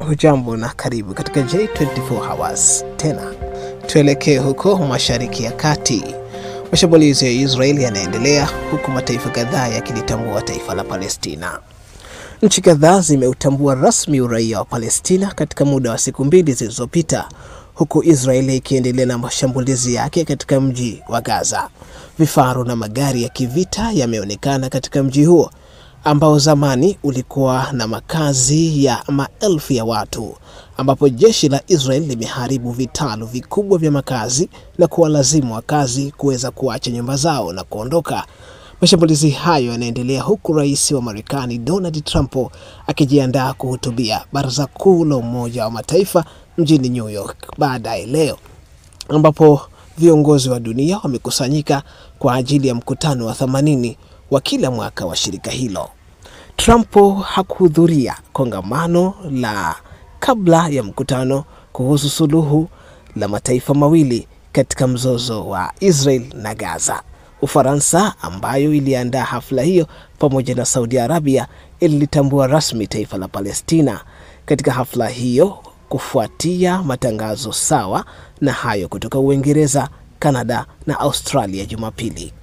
Hujambo na karibu katika J24 Hours. Tena tuelekee huko Mashariki ya Kati. Mashambulizi ya Israel yanaendelea huku mataifa kadhaa yakilitambua taifa la Palestina. Nchi kadhaa zimeutambua rasmi uraia wa Palestina katika muda wa siku mbili zilizopita, huku Israel ikiendelea na mashambulizi yake katika mji wa Gaza. Vifaru na magari ya kivita yameonekana katika mji huo ambao zamani ulikuwa na makazi ya maelfu ya watu, ambapo jeshi la Israel limeharibu vitalu vikubwa vya makazi na kuwalazimu wakazi kuweza kuacha nyumba zao na kuondoka. Mashambulizi hayo yanaendelea huku rais wa Marekani Donald Trump akijiandaa kuhutubia Baraza Kuu la Umoja wa Mataifa mjini New York baadaye leo, ambapo viongozi wa dunia wamekusanyika kwa ajili ya mkutano wa 80 wa kila mwaka wa shirika hilo. Trump hakuhudhuria kongamano la kabla ya mkutano kuhusu suluhu la mataifa mawili katika mzozo wa Israel na Gaza. Ufaransa, ambayo iliandaa hafla hiyo pamoja na Saudi Arabia, ilitambua rasmi taifa la Palestina katika hafla hiyo kufuatia matangazo sawa na hayo kutoka Uingereza, Kanada na Australia Jumapili.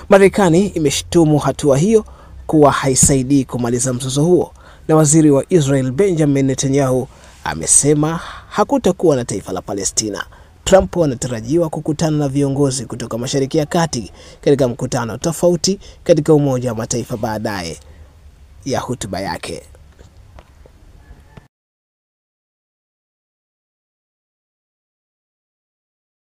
Marekani imeshtumu hatua hiyo kuwa haisaidii kumaliza mzozo huo, na waziri wa Israel Benjamin Netanyahu amesema hakutakuwa na taifa la Palestina. Trump anatarajiwa kukutana na viongozi kutoka Mashariki ya Kati katika mkutano tofauti katika Umoja wa Mataifa baadaye ya hotuba yake.